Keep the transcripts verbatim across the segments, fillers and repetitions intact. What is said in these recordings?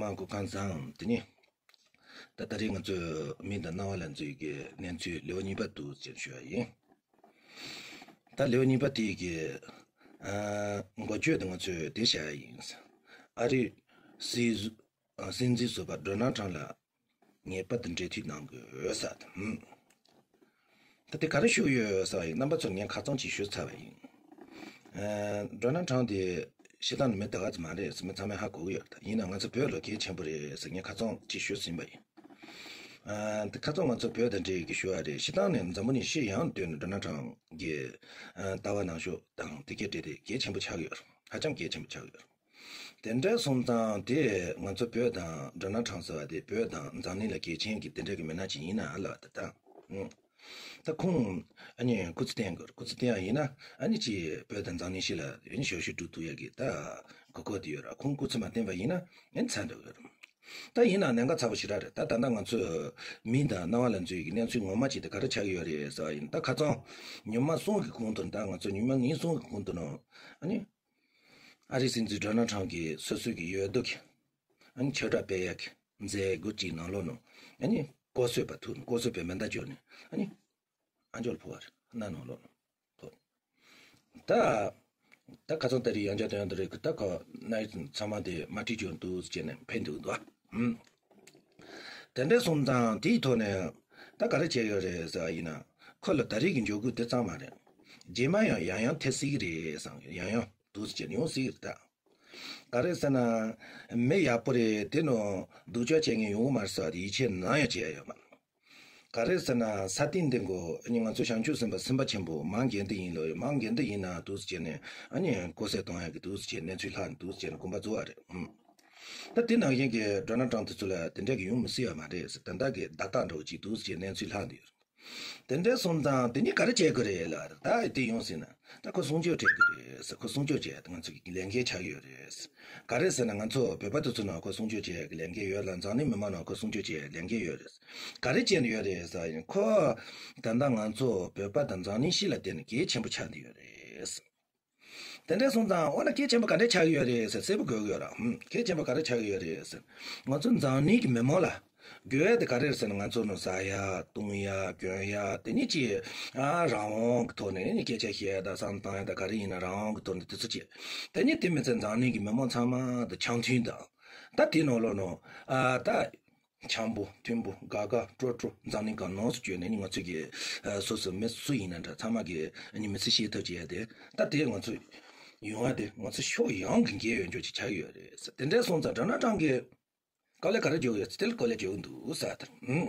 ཨང་སྐུ་ཁམས་བཟང་། དེ་ནི་ད་ད་རེས་ང་ཚོས་མི་དང་སྣང་བ་ལ་འཛུལ་གྱི་གནས་ཚུལ་ལེའུ་གཉིས་པ་འདུག་ཅེས་ཞུ་བ་ཡིན། ད་ལེའུ་གཉིས་པ་དེ་གི་ཨ་འགོ་བརྗོད་དེ་ང་ཚོས་དེ་བྱ་ཡ་ཡིན། ཨ་རིའི་སྲིད་ཨ་སྲིད་འཛིན་ཟུར་པ་ཌོ་ནལ་ཊམ་ལ་ངེས་པར་དུ་འབྲེལ་མཐུད་གནང་དགོས་ཟེར། ད་དེ་ག་རེ་ཞུ་ཡོད་ཟེར་བ་ཡིན། རྣམ་པ་ཚོར་ངས་ཁ་རྩང་ཅིག་ཞུས་ཚར་བ་ཡིན། ཨ་ཌོ་ནལ་ཊམ་དེ་སྤྱིར་བཏང་ནས་མི་དེ་ག་ཙམ་མ་རེད་ཟེར་མི་ཚང་མས་ཧ་གོ་གི་ཡོད་རེད། ད་ཡིན་ནའང་ང་ཚོ་བོད་ལ་གལ་ཆེན་པོ་རེད་ཟེར་ངས་ཁ་རྩང་ཅིག་ཞུས་ཟིན་པ་ཡིན། ཨ་དེ་ཁ་རྩང་ང་ཚོ་བོད་དང་འབྲེལ་གྱི་ཞུ་བ་རེད། སྤྱིར་བཏང་ནས་འཛམ་བུ་གླིང་སྤྱི་ཡོངས་དོན་ནས་ཌོ་ནལ་ཊམ་གྱི་ཨ་ལྟ་བ་ནང་ཞོག་དང་དེ་གའི་འབྲེལ་དེ་གལ་ཆེན་པོ་ཆགས་ཀྱི་ཡོད་རེད། ཧ་ཅང་གལ་ཆེན་པོ་ཆགས་ཀྱི་ཡོད་རེད། དེ་འདྲ་སོང་ཙང་དེ་ང་ཚོ་བོད་དང་ཌོ་ནལ་ཊམ་ཟེར་བ་དེ་བོད་དང་འཛམ་གླིང་ལ་གལ་ཆེན་གྱི་དེ་འདྲ་གི་མི་སྣ་ཅིག་ཡིན་ན་ལབ་དེ་ད། ཨང་། ད་ཁོང་ཨ་ནི་སྐུ་ཚེ་བརྟན་དགོས་རེད། སྐུ་ཚེ་བརྟན་ཡ་ཡིན་ན་ཨ་ནི་ཅིག་བོད་དང་འཛམ་གླིང་སྤྱི་ལ་ཨ་ནི་ཞབས་ཞུ་སྒྲུབ་ཐུབ་ཡ་གི་ད་དགོས་མཁོ་དེ་ཡོད་རེད། ཁོང་སྐུ་ཚེ་མ་བརྟན་པ་ཡིན་ན་ཨ་ནི་ཚར་འགྲོ་གི་ཡོད་རེད། ད་ཡིན་ནའང་གནད་འགག་ཚ་པོ་ཞེ་དྲག་རེད། ད་ད་ལྟ་ང་ཚོས་མི་དང་སྣང་བ་ལ་འཛུལ་གྱི་གནས་ཚུལ་ངོ་མ་ཅིག་དེ་ག་རེ་ཆགས་ཀྱི་ཡོད་རེད་ཟེར་བ་ཡིན། ད་ཁ་རྩང་ཉི་མ་གསུམ་གྱི་གོང་དུ། ད་ང་ཚོ་ཉི་མ་ཉིན་གསུམ་གྱི་གོང་དུ་ནང་ཨ་ནི། ཨ་རིའི་སྲིད་འཛིན་ཌོ་ནལ་ཊམ་གྱིས་སོ་སོའི་གི་ཡོད་དོ་གི་ཨ་ནི་ཆོས་གྲགས་སྤེལ་ཡག་གི་མཛད་སྒོ་གཅིག་ནང་ལོགས་ནང་ཨ་ནི་ལྐོག་གསོད་པ་ཐུག་ནས། ལྐོག་གསོད་པའི་མེ་མདའ་བསྒྱུར་ནས་ཨ་ནི་ཨ་མཆོག་ལ་ཕོག་པ་རེད། གནམ་ནང་ལོགས་ནང་ཕོག་ད་ད་ཁ་སང་ད་རེས་ཡང་བསྐྱར་དུ་ཡང་དུ་རེད་གི། ད་ཁོ་ན་ཡི་ཚང་མ་དེ་དམར་ཁྲིད་བྱུང་འདུག་ཟེར་ནས་ཕན་འདུག་འདུག་ཨ། ཨུམ། དེ་འདྲ་སོང་ཙང་དེའི་ཐོག་ནས་ད་ག་རེ་བྱས་ཡོད་རེད་ཟེར་བ་ཡིན་ན། ཁོ་ལ་ད་རེས་ཀྱི་འཇོག་སྐུལ་དེ་ཙམ་མ་རེད། རྗེས་མ་ཡང་ཡང་ཡང་ཐེབས་སྲིད་ཀྱི་རེད་བསམ། ཡང་ཡང་འདུག་སེ་བྱས་ནས་ཡོང་སྲིད་ཀྱི་རེད་ད། ག་རེ་ཟེར་ན། མི་ཡག་པོ་རེད། དེ་ནང་སྡུག་ཅག་བྱེད་མཁན་ཡོང་གི་མ་རེད་ཟེར་བ་དེ་ཡིད་ཆེས་ནམ་ཡང་བྱས་ཡ་ཡོད་མ་རེད། ག་རེ་ཟེར་ན་ས་སྟེང་འདི་མགོ་ཨ་ནི་ང་ཚོ་བྱང་ཆུབ་སེམས་དཔའ་སེམས་དཔའ་ཆེན་པོ་མང་རྒན་འདི་ཡིན་ལོ། མང་རྒན་འདི་ཡིན་ན་འདུག་སེ་བྱས་ནས་ཨ་ནི་ལྐོག་ཟ་གཏོང་ཡག་གི་འདུག་སེ་བྱས་གནས་ཚུལ་ལྷག་འདུག་སེ་བྱས་ནས་དགོངས་པ་རྫོགས་པ་རེད། ཨུམ། ད་དེ་ནང་བཞིན་གྱི་ཌོ་ནལ་ཊམ་དེ་ཚོ་ལ་དེ་འདྲ་གི་ཡོང་མི་སྲིད་པ་མ་རེད་ཟེར། ད་ལྟ་གི་བརྡ་རྟགས་འདྲ་བོ་ཅིག་འདུག་སེ་བྱས་གནས་ཚུལ་ལྷག་འདུག་དེ་འདྲ་སོང་ཙང་དེ་ནི་ག་རེ་བྱེད་དགོས་རེད་ལབ་རེད། ད་དེ་ཡོང་ཟིན་ན་ད་ཁོ་གསུང་ཆོས་བྱེད་དགོས་རེད་ཟེར། ཁོ་གསུང་ཆོས་བྱེད་ཡག་ང་ཚོ་གི་ལས་འགན་ཆགས་ཡོད་རེད། ག་རེ་ཟེར་ན་ང་ཚོ་བོད་པ་དེ་ཚོ་ནང་ཁོ་གསུང་ཆོས་བྱེད་ཡག་གི་ལས་འགན་ཡོད་ལ། འཛམ་གླིང་མི་མང་ནང་ཁོ་གསུང་ཆོས་བྱེད་ཡག་ལས་འགན་ཡོད་རེད། ག་རེ་བྱས་ནས་ཡོད་རེད་ཟེར་ཡིན། ཁོ་ད་ལྟ་ང་ཚོ་བོད་པ་དང་འཛམ་གླིང་སྤྱི་ལ་བརྟེན་ནས་གལ་ཆེན་པོ་ཆགས་བསྡད་ཡོད་རེད། དེ་འདྲ་སོང་ཙང་འོ་ན་གལ་ཆེན་པོ་ག་འདྲ་ཆགས་ཀྱི་ཡོད་རེད་ཟེར། གསལ་པོ་དགོས་ཀྱི་ཡོད་ར། ཧུམ། གལ་ཆེན་པོ་ག་རེ་ཆགས་ཀྱི་ཡོད་རེད་ཟེར། ང་ཚོ་འཛམ་གླིང་གི་མི་མང་ལ་དགོས་ཡ་དེ་ག་རེ་རེད་ཟེར་ན། ང་ཚོ་ནང་ཟ་ཡ་བཏུང་ཡ་གྱོན་ཡ་དེ་ནི་ཅིག་ཨ་རང་དབང་གི་ཐོག་ནས་ནི་སྐད་ཆ་བཤད་ཡ་དང་བསམ་བཏང་ཡ་དང་ག་རེ་ཡིན་ན་རང་དབང་གི་ཐོག་ནས་དེ་ཚོ་བྱེད། དེ་ནི་དེ་མི་ཚད་འཛམ་གླིང་གི་མི་མང་ཚང་མ་དང་འཆམ་མཐུན་དང་། ད་དེ་ནང་ལོགས་ནང་ཨ་ད། འཆམ་པོ་མཐུན་པོ་དགའ་དགའ་སྤྲོ་སྤྲོ་འཛམ་གླིང་གང་ནང་སུ་བསྐྱོད་ནས་ནི་ང་ཚོ་གི་ཨ་སོ་སོ་མི་སུ་ཡིན་ན་འདྲ་ཚང་མ་གི་ཨ་ནི་མི་ཚེ་ཤེས་ཐབས་བྱེད་ཡ་དེ། ད་དེ་ང་ཚོ་ཡོང་ཡ་དེ་ང་ཚོ་ཕྱོགས་ཡོངས་ཀྱི་འགན་ཡོད་འཇོག་ཅིག་ཆགས་ཡོད་རེད་ཟེར། དེ་འདྲ་སོང་ཙང་ཌོ་ནལ་ཊམ་གི་དཀའ་ལས་ག་རེ་བརྒྱབ་ཡོད་ཟེར། དེ་ལ་དཀའ་ལས་བརྒྱབ་འདུག་ཟེར་དེ། ཨུམ།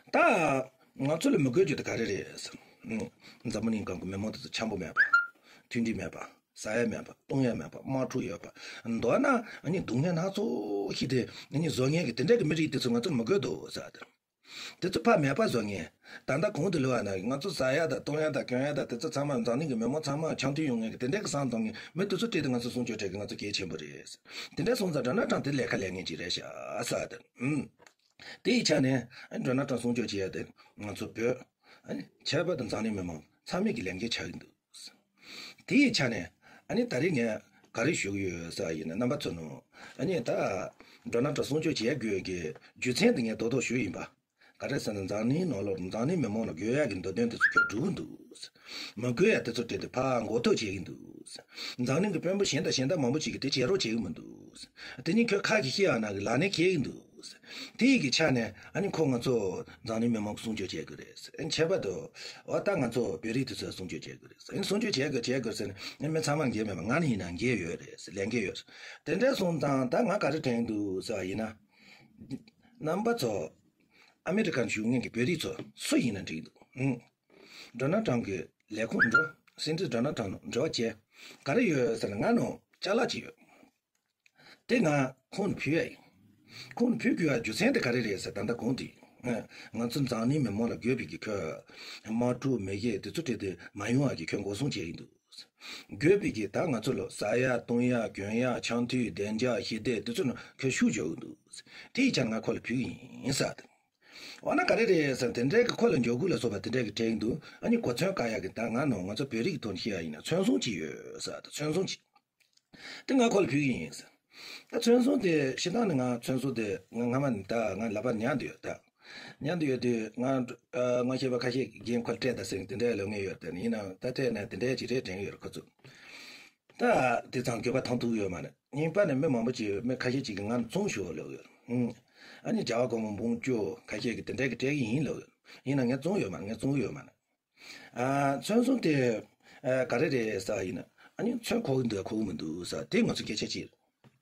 ད་ང་ཚོ་ལ་མི་དགོས་རྒྱུ་དེ་ག་རེ་རེད་ཟེར། ཨུམ། འཛམ་བུ་གླིང་སྒང་གི་མི་མང་དེ་ཚོ་འཆམ་པོ་མེད་པ། མཐུན་སྒྲིལ་མེད་པ། ཟ་ཡ་མེད་པ། བཏུང་ཡ་མེད་པ། དམག་འཁྲུག་ཡོད་པ། མདོར་ན་ཨ་ནི་སྡུག་བསྔལ་སྣ་ཚོགས་ཤིག་དེ་ཨ་ནི་བཟོ་མཁན་གྱི་དེ་འདྲ་གི་མི་རིགས་དེ་ཚོ་ང་ཚོར་མི་དགོས་འདུག་ཟེར་དེ། དེ་ཚོ་ཕ་མེད་པ་བཟོ་མཁན། ད་ལྟ་གོང་དུ་ལུས་པ་ན་ང་ཚོ་ཟ་ཡ་དང་བཏུང་ཡ་དང་གྱོན་ཡ་དང་དེ་ཚོ་ཚང་མ་འཛམ་གླིང་གི་མི་མང་ཚང་མ་འཆམ་མཐུན་ཡོང་མཁན་གྱི་དེ་འདྲ་གི་བསམ་བཏང་མཁན་མི་དེ་ཚོ་སྤྲད་དེ་ང་ཚོ་སྲུང་སྐྱོབ་བྱེད་ཀྱི་ང་ཚོ་གལ་ཆེན་པོ་རེད། དེ་འདྲ་སོང་ཙང་ཌོ་ནལ་ཊམ་དེ་ལས་ཀ་ལས་མཁན་ཅིག་རེད་ཤག་ཟེར་དེ། ཨུམ། དེ་ཡི་ཆ་ནས་ཨ་ནི་ཌོ་ནལ་ཊམ་སྲུང་སྐྱོབ་བྱེད་ཡ་དེ་ང་ཚོ་བོད་ཨ་ནི་ཁྱད་པར་དུ་འཛམ་གླིང་མི་མང་ཚང་མས་ཀྱི་ལས་འགན་ཆགས་ཀྱི་འདུག་དེ་ཡི་ཆ་ནས་ཨ་ནི་ད་རེས་ངས་ག་རེ་ཞུ་གི་ཡོད་ཟེར་བ་ཡིན་ན། རྣམ་པ་ཚོ་ནང་ཨ་ནི་ད་ཌོ་ནལ་ཊམ་སྲུང་སྐྱོབ་བྱེད་དགོས་ཀྱི་རྒྱུ་མཚན་དེ་ངས་རྡོག་རྡོག་ཞུས་ཡིན་པ། ག་རེ་ཟེར་ན་འཛམ་གླིང་ནང་ལོགས་འཛམ་གླིང་མི་མང་ལ་དགོས་ཡག་གི་འདོད་དོན་དེ་ཚོ་ཁྱོད་སྒྲུབ་ཀྱི་འདུག་མི་དགོས་ཡ་དེ་ཚོ་སྤྲད་དེ་ཕར་མགོ་ཐོག་བྱེད་ཀྱི་འདུག་འཛམ་གླིང་གི་དཔོན་པོ་གཞན་དང་གཞན་དག་མང་པོ་ཞིག་གིས་དེ་བྱེད་རོགས་བྱེད་ཀྱི་མི་འདུག་དེ་ནི་ཁྱོད་ཁ་གིས་བཤད་ཡ་ན་གི་ལག་ནས་འཁྱེར་གྱི་འདུག་དེ་ཡི་གི་ཆ་ནས་ཨ་ནི་ཁོ་ང་ཚོ་འཛམ་གླིང་མི་མང་གི་སྲུང་སྐྱོབ་བྱེད་དགོས་རེད། ཨ་ནི་ཁྱད་པར་དུ་འོ་ད་ང་ཚོ་བོད་རིགས་དེ་ཚོ་སྲུང་སྐྱོབ་བྱེད་དགོས་རེད། ཨ་ནི་སྲུང་སྐྱོབ་བྱེད་དགོས་བྱེད་དགོས་ཟེར་ནས་ཨ་ནི་མི་ཚང་མ་འགན་མེད་པ། ང་ནི་ཡིན་ན་འགན་ཡོད་རེད། ལས་འགན་ཡོད་རེད། དེ་འདྲ་སོང་ཙང་ད་ང་ག་རེ་དྲན་འདུག་ཟེར་བ་ཡིན་ན། རྣམ་པ་ཚོ་ཨ་མི་རི་ཀར་བཞུགས་མཁན་གྱི་བོད་རིགས་ཚོ་སུ་ཡིན་ན་འགྲིག་འདུག་ཨང་། ཌོ་ནལ་ཊམ་གྱི་ལས་ཁུངས་འགྲོ། སྲིད་འཛིན་ཌོ་ནལ་ཊམ་ལ་འབྲེལ་བ་བྱས། ག་རེ་ཡོད་ཟེར་ན་ང་ནང་ཅ་ལག་ཅིག་ཡོད། དེ་ང་ཁོང་ལ་ཕུལ་ཡ་ཡིན། ཁོང་ལ་ཕུལ་དགོས་ཡ་རྒྱུ་མཚན་དེ་ག་རེ་རེད་ཟེར། ད་ལྟ་གོང་དེ་ང་ཚོ་འཛམ་གླིང་མི་མང་ལ་དགོས་པའི་གི་ཁོས་དམག་འཁྲུག་མེ་ཤེད་དེ་ཚོ་སྤྲད་དེ་མ་ཡོང་བ་གི་ཁོས་འགོག་སྲུང་བྱས་ཡིན་འདུག་དགོས་པའི་གི་ད་ང་ཚོ་ལ་ཟ་ཡ་བཏུང་ཡ་གྱོན་ཡ་འཆམ་མཐུན་བདེ་འཇགས་ཞི་བདེ་དེ་ཚོ་ནང་ཁོས་ཤུགས་རྒྱག་གི་འདུག་དེ་ཡི་ཆ་ནས་ང་ཁོ་ལ་ཕུལ་གི་ཡིན་ཟེར། འོ་ན་ག་རེ་རེད་ཟེར། དེ་འདྲའི་གི་ཁོ་ལ་འཇོག་སྒོ་ལ་སོགས་པ་དེ་འདྲའི་གི་དྲན་འདུག་ཨ་ནི་གོ་མཚོན་བཀག་ཡག་གི་ད་ང་ནང་ང་ཚོ་བོད་རིགས་ཐོག་ནས་བཤད་ཡ་ཡིན་ན་མཚོན་སྲུང་ཅིག་ཡོད་ཟེར། ད་མཚོན་སྲུང་ཅིག་དེ་ང་ཁོ་ལ་ཕུལ་གི་ཡིན་ཟེར། ད་མཚན་སྲུང་དེ་སྤྱིར་བཏང་ནས་ང་མཚན་སྲུང་དེ་ང་སྔ་མ་ནས་ད་ང་ལབ་པ་ཉན་དུ་ཡོད་ད། ཉན་དུ་ཡོད་དུས་ང་ཨ་ངོ་ཤེས་པ་ཁ་ཤས་ཀྱིས་རྒན་ཁོ་ལ་སྤྲད་ད་ཟེར་དེ་འདྲའི་ལབ་མཁན་ཡོད་དེ་ནི་ཡིན་ནའང་ད་སྤྲད་ན་དེ་འདྲའི་ཅིག་རེད་དྲན་ཡོད་རེད་ཁོ་ཚོ། ད་དེ་ཙང་འགྱོད་པ་ཐོན་ཐུབ་ཡོད་མ་རེད། གཉིས་པ་ནས་མི་མང་པོ་ཅིག་མི་ཁ་ཤས་ཅིག་གིས་ང་ལ་བཙོང་ཤོག་ལབ་ཡོད། ཨུམ། ཨ་ནི་རྒྱ་གར་སྒོར་མོ་འབུམ་བཅུ་ཁ་ཤས་ཀྱིས་དེ་འདྲའི་གི་སྤྲད་གི་ཡིན་ལབ་ཡོད། ཡིན་ན་ངས་བཙོང་ཡོད་མ་རེད། ངས་བཙོང་གི་ཡོད་མ་རེད། ཨ་མཚན་སྲུང་དེ་ཨ་ག་རེ་རེད་ཟེར་བ་ཡིན་ན། ཨ་ནི་མཚོན་ཁོག་གི་འདུག་ཁོག་གི་མི་འདུག་ཟེར་དེ་ང་ཚོ་སྐད་ཆ་གཅིག་རེད།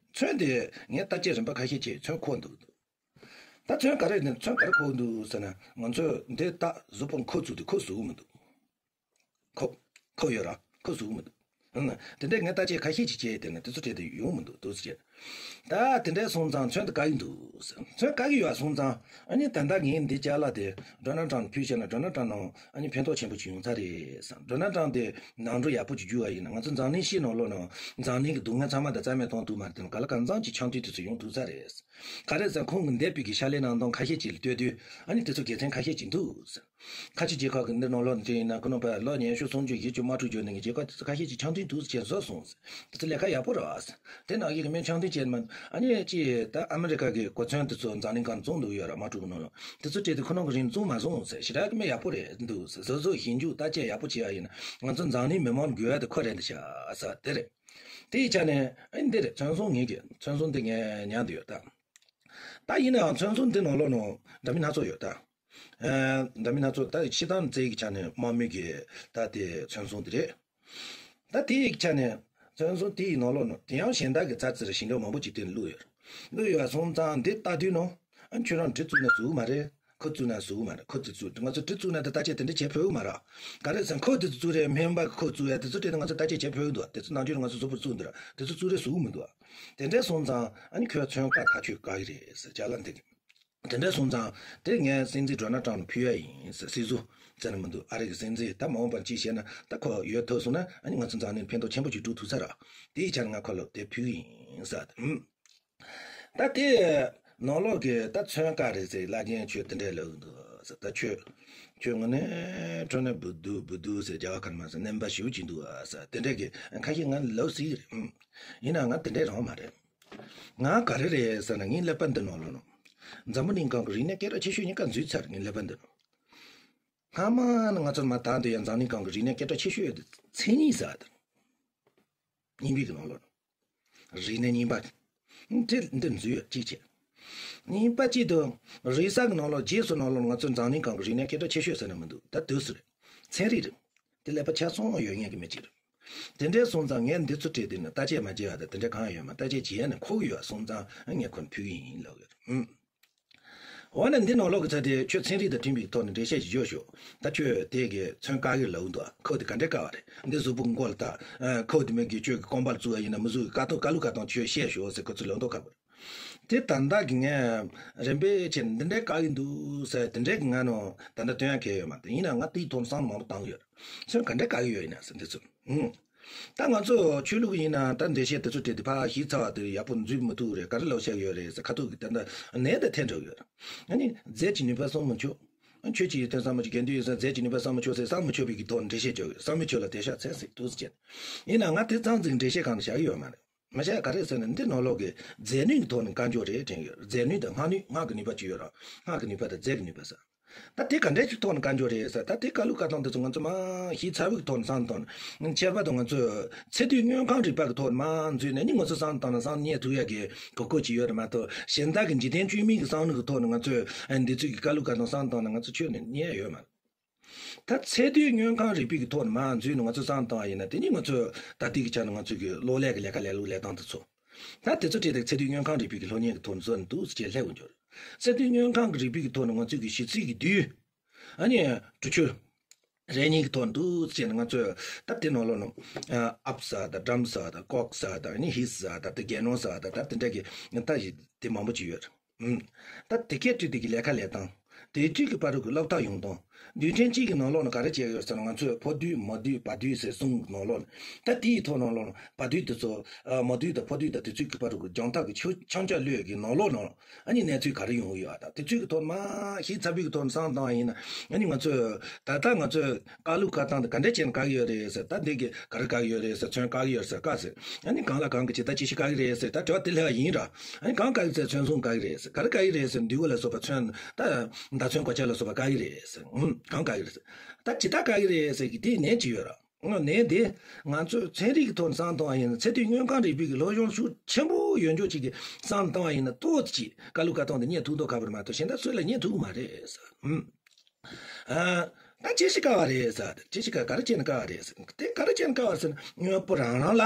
མཚོན་དེ་ངས་བརྟག་དཔྱད་རིམ་པ་ཁ་ཤས་བྱས་མཚོན་ཁོག་འདུག་འདུག་ད་མཚོན་ག་རེ་ནས་མཚོན་ག་རེ་ཁོག་འདུག་ཟེར་ན། ང་ཚོས་འདི་ལྟ་གཟུགས་པོར་ཁོ་བཙུགས་ཏེ་ཁོ་ཟུག་མི་འདུག་ཁོ་ཁོ་ཡོད་ར་ཁོ་ཟུག་མི་འདུག་ཨང་། དེ་འདྲའི་ངས་བརྟག་དཔྱད་ཁ་ཤས་ཅིག་བྱས་དེ་ནས་དེ་ཚོ་སྤྲད་དེ་ཡོང་མི་འདུག་འདུག་ཟེར། ད་དེ་འདྲའི་སོང་ཙང་མཚོན་དེ་དཀའ་གི་འདུག་ཟེར། མཚོན་དཀའ་གི་ཡོད་སོང་ཙང་ཨ་ནི་ད་ལྟ་ངས་འདི་ཅ་ལག་དེ་ཌོ་ནལ་ཊམ་ཕུལ་བྱས་ན་ཌོ་ནལ་ཊམ་ནང་ཨ་ནི་ཕན་ཐོགས་ཆེན་པོ་ཅིག་ཡོང་ཚར་རེད་ཟེར། ཌོ་ནལ་ཊམ་དེ་ནང་འགྲོ་ཡག་པོ་ཅིག་བརྒྱུད་པ་ཡིན་ན་ང་ཚོ་འཛམ་གླིང་སྤྱིའི་ནང་ལོགས་ནང་འཛམ་གླིང་གི་སྡུག་བསྔལ་ཚང་མ་དེ་རྩ་མེད་གཏོང་ཐུབ་མ་རེད་དེ་ནང་ག་ལ་གང་འཚམ་ཅིག་ཆང་འཐུང་དེ་ཚོ་ཡོང་ཐུབ་ས་རེད། ག་རེ་ཟེར་ཁོང་གི་འདས་པའི་གི་ཕྱག་ལས་གནང་སྟངས་ཁ་ཤས་ཅིག་ལ་ལྟོས་དུས་ཨ་ནི་དེ་ཚོ་དགེ་མཚན་ཁ་ཤས་ཅིག་འདུག་ཟེར། ཁ་ཆེ་རྒྱལ་ཁབ་ཀྱི་འདི་ནང་ལོགས་ནས་བྱས་ཡིན་ན་ཁོ་ནང་པ་ལོ་ཉི་ཤུ་སུམ་ཅུ་བཞི་བཅུ་མ་དྲུག་འགྱོ་ནས་ཀྱི་རྒྱལ་ཁབ་དེ་ཚོ་ཁ་ཤས་ཅིག་ཆང་འཐུང་འདུག་ཟེར་བཟོ་སོང་ཟེར། དེ་ཚོ་ལས་ཀ་ཡག་པོ་རེད་བ་ཟེར། དེ་ནང་བཞིན་གྱི་མི་ཆང་འཐུང་བྱས་མ་ཨ་ནི་ཅི་ད་ཨ་མི་རི་ཀ་གི་གོ་མཚོན་དེ་ཚོ་འཛམ་གླིང་སྒང་བཙོང་འདུག་ཡོད་ར་མ་དྲུག་གི་ནང་ལོགས་དེ་ཚོ་སྤྲད་དེ་ཁོ་ནང་གི་རིན་བཙོང་མ་སོང་ཟེར། ཞེ་དྲག་གི་མི་ཡག་པོ་རེད་འདུག་ཟེར། བཟོ་བཟོ་ཞིབ་འཇུག་བརྟག་དཔྱད་ཡག་པོ་བྱས་པ་ཡིན་ན་ང་ཚོ་འཛམ་གླིང་མི་མང་དགོས་ཡ་དེ་ཁོ་རེད་འདི་ཤ་ཟེར་དེ་རེད། དེ་ཡི་ཆ་ནས་ཨ་ནི་འདི་རེད། མཚན་སྲུང་ངེད་ཀྱི་མཚན་སྲུང་འདི་ངས་ཉར་འདི་ཡོད་ད། ད་ཡིན་ནའང་མཚན་སྲུང་འདི་ནང་ལོགས་ནང་འདྲ་མིན་སྣ་ཚོགས་ཡོད་ད། ཨ་འདྲ་མིན་སྣ་ཚོགས་ད་ཕྱི་ཐང་རྩལ་གྱི་ཆ་ནས་དམག་མི་གི་ད་དེ་མཚན་སྲུང་འདི་རེད། ད་དེ་ཡི་ཆ་ནས་མཚན་སྲུང་དེ་ཡི་ནང་ལོགས་ནང་དེ་ཡང་གཞན་དག་གི་ཚ་ཚིར་ཞིང་འབྲོག་མང་པོ་ཅིག་དེ་ནས་བླུགས་ཡོད། བླུགས་ཡོད་སོང་ཙང་འདི་ལྟ་དུས་ནང་ཨ་ཁྱོད་རང་འདི་བཙུགས་ན་ཟུག་མ་རེད། ཁོ་བཙུགས་ན་ཟུག་མ་རེད། ཁོ་དེ་བཙུགས་ང་ཚོ་དེ་བཙུགས་ན་དེ་བརྟག་དཔྱད་དེ་འདྲ་བྱེད་ཕོད་མ་རེད། ག་རེ་ཟེར་ཁོ་དེ་བཙུགས་རེད་སྨན་པ་ཁོ་བཙུགས་ཡ་དེ་ཚོ་དེ་ང་ཚོ་བརྟག་དཔྱད་བྱེད་ཕོད་འདུག་དེ་ཚོ་ནང་ཆོས་ང་ཚོ་གཟུགས་པོར་བཙུགས་འདུག་དེ་ཚོ་བཙུགས་རེད་ཟུག་མི་འདུག་དེ་འདྲ་སོང་ཙང་ཨ་ནི་ཁོས་མཚོན་དཀའ་ཐག་ཆོད་དཀའ་གི་རེད་ཟེར་ཅ་ལག་འདི་གི་དེ་འདྲ་སོང་ཙང་དེ་ངས་སྲིད་འཛིན་ཌོ་ནལ་ཊམ་ལ་ཕུལ་ཡ་ཡིན་ཟེར། སྲིད་ཟུར་ཟེར་ན་མི་འདུག་ཨ་རི་གི་སྲིད་འཛིན་ད་མ་འོངས་པར་ཅི་བྱས་ན་ད་ཁོ་ཡོད་ཐུབ་སོང་ན་ཨ་ནི་ང་ཚོ་འཛམ་གླིང་ཕན་ཐོགས་ཆེན་པོ་ཅིག་སྒྲུབ་ཐུབ་ས་ར། དེའི་ཆ་ནས་ང་ཁོ་ལ་དེ་ཕུལ་གི་ཡིན་ཟེར། ད་དེ་ནང་ལོགས་ཀྱི་ད་མཚོན་དཀའ་རེད་ཟེར་བླ་རྒན་ཁྱོད་དེ་འདྲས་ལབ་འདུག་ཟེར། ད་ཁྱོད་ཁྱོད་ངོ་ནས་ཁྲོ་ནས་བུ་དུ་བུ་དུ་ཟེར་རྒྱ་གར་མ་ཟེར་ནན་པ་ཞུ་གྱིན་འདུག་ཟེར། དེ་འདྲས་ཀྱི་ཁ་ཤས་ང་ལབ་སྲིད་རེད། ཡིན་ན་ང་དེ་འདྲས་རང་མ་རེད། ང་ག་རེ་རེད་ཟེར་ན་ངའི་ཀླད་པ་འདི་ནང་ལོགས་ནང་འཛམ་བུ་གླིང་སྒང་གི་རིག་གནས་སྐད་གྲགས་ཆེ་ཤོས་གཉིས་ཀ་འཛུལ་ཚར། ངའི་ཀླད་པ་འདི་ནང་སྔ་མ་ནས་ང་ཚོར་མ་ད་འདི་ཡང་འཛམ་གླིང་སྒང་གི་རིག་གནས་སྐད་གྲགས་ཆེ་ཤོས་ཡོད་དེ་མཚན་ཉིད་ཟེར་བ་དེ་རྙིང་པའི་གི་ནང་ལོགས་ནང་། རིག་གནས་རྙིང་པ། དེ་འདི་འཛུལ་ཡོད་གཅིག་བྱས། གཉིས་པ་གཅིག་ཏུ། རིག་གསར་གྱི་ནང་ལོགས་རྗེས་སུ་ནང་ལོགས་ང་ཚོའི་འཛམ་གླིང་སྒང་གི་རིག་གནས་སྐད་གྲགས་ཆེ་ཤོས་ཟེར་ན་མི་འདུག་ད་དུས་སུ་རེད། ཚན་རིག་རེད། དེ་ཀླད་པ་ཆ་ཚང་ཡོད་མཁན་གྱི་མི་གཅིག་རེད། དེ་འདྲའི་སོང་ཙང་ངས་འདི་ཚོ་བྲིས་དུས་ནི་བརྟག་དཔྱད་མ་བྱས་པ་དང་དེ་འདྲ་གང་ཡང་ཡོད་མ། བརྟག་དཔྱད་བྱས་ནས་ཁོག་ཡོད་སོང་ཙང་ངས་ཁོ་ཕུལ་གི་ཡིན་ལབ་ཡོད། ཨུམ། འོ་ན་འདི་ནང་ལོགས་ཀྱི་ཚ་དེ་ཁྱོད་ཚན་རིག་དང་མཐུན་པའི་ཐོག་ནས་འགྲེལ་བཤད་ཞིག་རྒྱོབ་ཤོག་ད་ཁྱོད་དེ་གི་མཚོན་དཀའ་གི་ལབ་འདུག་ཁོ་དེ་ག་འདྲའི་དཀའ་བ་རེད། འདི་གཟུགས་པོ་མགོ་ལ་ད། ཁོ་དེ་མོ་གི་ཁྱོད་ཀྱི་རྐང་པར་བཙུགས་པ་ཡིན་ན་མི་གཟུགས་ཀྱི་དཀའ་ཐུབ་དཀའ་ལུགས་དཀའ་སྟངས་ཁྱོད་བཤད་ཤོག་ཟེར་ཁོ་ཚོས་ལབ་མདོག་ཁ་པོ་རེད། དེ་ད་ལྟ་གི་ངས་རིམ་པས་བྱས་ནས་འདི་འདྲའི་དཀའ་གི་འདུག་ཟེར་དེ་འདྲའི་གི་ང་ནང་ད་ལྟ་སྟོན་ཡ་གལ་ཡོད་མ་རེད། ཡིན་ན་ང་དེའི་ཐོག་ནས་བསམ་བློ་མང་པོ་བཏང་ཡོད་རེད། ཚོན་ག་འདྲའི་དཀའ་གི་ཡོད་ཡིན་ན་ཟེར་འདི་ཚོ། ཧུམ། ད་ང་ཚོ་ཆོས་ལུགས་ཡིན་ན་ད་འགྲེལ་བཤད་དེ་ཚོ་བྲིས་ཏེ་ཕར་ཞིབ་ཚགས་པ་དེ་ཡག་པོ་འཛུལ་མི་ཐུབ་རེད། ག་རེ་ལབ་བཤད་ཡོད་རེད་ཟེར་ཁ་ཐུག་གི་ད་ལྟ་ནད་དང་འཐེན་འགྲོ་གི་ཡོད་རེད། ཨ་ནི་རྫས་ཀྱི་ནུས་པ་བསམ་མི་ཆོག་ཆོས་ཀྱི་ཡིན་ཐོན་བསམ་མི་ཆོག་དགེ་འདུན་ཡིན་ས་རྫས་ཀྱི་ནུས་པ་བསམ་མི་ཆོག་ཟེར་བསམ་མི་ཆོག་པའི་གི་ཐོག་ནས་འགྲེལ་བཤད་བརྒྱབ་ཡོད། བསམ་མི་ཆོག་ལ་དེ་ཤ་ཚད་ཟིག་འདུག་ཟེར་བྱས། ཡིན་ན་ང་དེ་ཙང་ཙིག་འགྲེལ་བཤད་གང་ལ་བཞག་གི་ཡོད་མ་རེད། མ་བཞག་ག་རེ་ཟེར་ན་འདི་ནང་ལོགས་ཀྱི་རྫས་ནུས་ཀྱི་ཐོག་ནས་བཀའ་འགྱུར་རེད་དྲན་ཡོད། རྫས་ནུས་དང་སྔགས་ནུས། སྔགས་ཀྱི་ནུས་པ་ཅིག་ཡོད་ར། སྔགས་ཀྱི་ནུས་པ་དང་རྫས་ཀྱི་ནུས་པ་ཟེར། ད་དེ་ག་འདྲས་ཀྱི་ཐོག་ནས་བཀའ་འགྱུར་རེད་ཟེར། ད་དེ་བཀའ་ལུགས་བཀའ་ཐང་དེ་ཚོ་ང་ཚོ་མ་ཞིབ་ཚགས་པོའི་ཐོག་ནས་བསམ་བཏང་ནས། ཁྱད་པར་དུ་ང་ཚོས་ཚད་མཐོའི་དངོས་ཁམས་རིག་པ་གི་ཐོག་ནས་མ་འཛུལ་ནས་ནི་ང་ཚོ་བསམ་བཏང་ན་བསམ་རྙེད་ཐུབ་ཡ་གི་གོ་སྐབས་ཅིག་ཡོད་རེད་མ་གཏོགས། གཞན་དག་གི་འཇིག་རྟེན་བཅོས་མིན་གྱི་བསམ་བློ་གི་ཐོག་ནས་ང་ཚོས་འདི་ཚོའི་གི་བཀའ་ལུགས་བཀའ་ཐང་བསམ་བཏང་ན་ང་ཚོ་ཆོས་ནས་རྙེད་ཡ་ཡོད་མ་རེད། ད་ཚད་མཐོའི་དངོས་ཁམས་རིག་པའི་གི་ཐོག་ནས་མ་འཛུལ་ནས་ང་ཚོ་བསམ་བཏང་བ་ཡིན་ན་དེ་ནི་ང་ཚོས་ད་ལྟའི་གི་ཆ་ནས་ང་ཚོའི་གི་གློག་ཀླད་ཀྱི་ལས་ཀ་ལས་ལུགས་ལས་སྟངས་དེ་ཚོ། ད་དེ་ཚོ་བྲིས་ཏེ་ཚད་མཐོའི་དངོས་ཁམས་རིག་པའི་གི་སློབ་གཉེར་གྱི་ཐོག་ནས་བཟོ་ནས་འདུག་ཟེར་བྱས་སླེབས་དགོས་འགྱུར། ཚད་མཐོའི་དངོས་ཁམས་ཀྱི་རིག་པའི་གི་ཐོག་ནས་ང་ཚོའི་གི་གཞི་རྩའི་གི་དུས། ཨ་ནི་གྲུ་ཆུ་རེ་གཉིས་ཀྱི་ཐོག་འདུག་ཟེར་ནས་ང་ཚོས་ད་དེ་ནང་ལོགས་ནང་ཨ་ཨབ་ཟེར་དང་ཌམ་ཟེར་དང་ཀོག་ཟེར་དང་ཨ་ནི་ཧིས་ཟེར་དང་དེ་གེ་ནོ་ཟེར་དང་ད་དེ་འདྲ་གི་ད་ཞིག་དེ་མང་པོ་ཅིག་ཡོད་རེད། ཨུམ། ད་དེ་གས་བྲིས་དེ་གི་ལས་ཀ་ལས་སྟངས། དེ་དུས་ཀྱི་བར་དུ་གི་སློབ་མཐར་ཡོང་སྟངས། རྡུལ་ཕྲན་གཅིག་གི་ནང་ལོགས་ནས་ག་རེ་བྱས་ཡོད་ཟེར་ན། ང་ཚོས་ཕོ་རྡུལ་མོ་རྡུལ་བ་རྡུལ་ཟེར་གསུམ་གྱི་ནང་ལོགས་ནས། ད་དེའི་ཐོག་ནང་ལོགས་ནས་བ་རྡུལ་དེ་ཚོ། ཨ། མོ་རྡུལ་དང་ཕོ་རྡུལ་དང་དེ་ཚོའི་གི་བར་དུ་གི་རྒྱང་ཐག་གི་ཆུ་འཕྱང་རྒྱ་ལོས་ཀྱི་ནང་ལོགས་ནང་ཨ་ནི་གནས་ཚུལ་ག་རེ་ཡོང་གི་ཡོད་ཨ། ད་དེ་ཚོའི་གི་ཐོག་མ་ཤེས་ཚར་བའི་གི་ཐོག་ནས་བསམ་བཏང་བ་ཡིན་ན། ཨ་ནི་ང་ཚོས་ད་ལྟ་ང་ཚོས་དཀའ་ལས་ཁག་བཏང་དེ་ག་འདྲ་བྱས་ནས་བཀག་གི་ཡོད་རེད་ཟེར། ད་འདི་གི་ག་རེ་བཀག་གི་ཡོད་རེད་ཟེར། ཚོན་བཀག་གི་ཡོད་ཟེར། བཀག་ཟེར། ཨ་ནི་གང་ལ་གང་གི་ཇི་ལྟར་ཅི་ཞིག་བཀག་གི་རེད་ཟེར། ད་དྲི་བ་དེ་སླེབས་པ་ཡིན་ར། ཨ་ནི་གང་བཀག་གི་ཟེར། ཚོན་བཟུང་བཀག་གི་རེད་ཟེར། ག་རེ་བཀག་གི་རེད་ཟེར། འདུལ་བ་ལ་སོགས་པ་ཚོན་ད་མདའ་ཚོན་གོ་ཆ་ལ་སོགས་པ་བཀག་གི་རེད་ཟེར། ཨུམ། གང་བཀག་གི་རེད་ཟེར། ད་ཇི་ལྟར་བཀག་གི་རེད་ཟེར་གི་དེའི་ནན་ཅིག་ཡོད་ར། ཨ་ནན་དེ་ང་ཚོས་ཚན་རིག་གི་ཐོག་ནས་བསམ་བཏང་བ་ཡིན་ན། ཚད་མཐོའི་དངོས་ཁམས་རིག་པའི་གི་སློབ་སྦྱོང་ཤུགས་ཆེན་པོ་ཡོད་འཇོག་ཅིག་གི་བསམ་བཏང་བ་ཡིན་ན། ཏོག་ཙམ་ཅིག་དཀའ་ལས་ཁག་བཏང་དེ་རྙེད་ཐུབ་མདོག་ཁ་པོ་རེད་མ་གཏོགས་གཞན་དག་སུ་ལ་རྙེད་ཐུབ་ཀྱི་མ་རེད་ཟེར། ཨུམ། ཨ། ད་ཅི་ཞིག་བཀག་པ་རེད་ཟེར། ཅི་ཞིག་བཀག་ག་རེ་བྱས་ནས་བཀག་པ་རེད་ཟེར། དེ་ག་རེ་བྱས་ནས་བཀག་པ་རེད་ཟེར་ན། དངོས་པོ་རང་རང་ལ་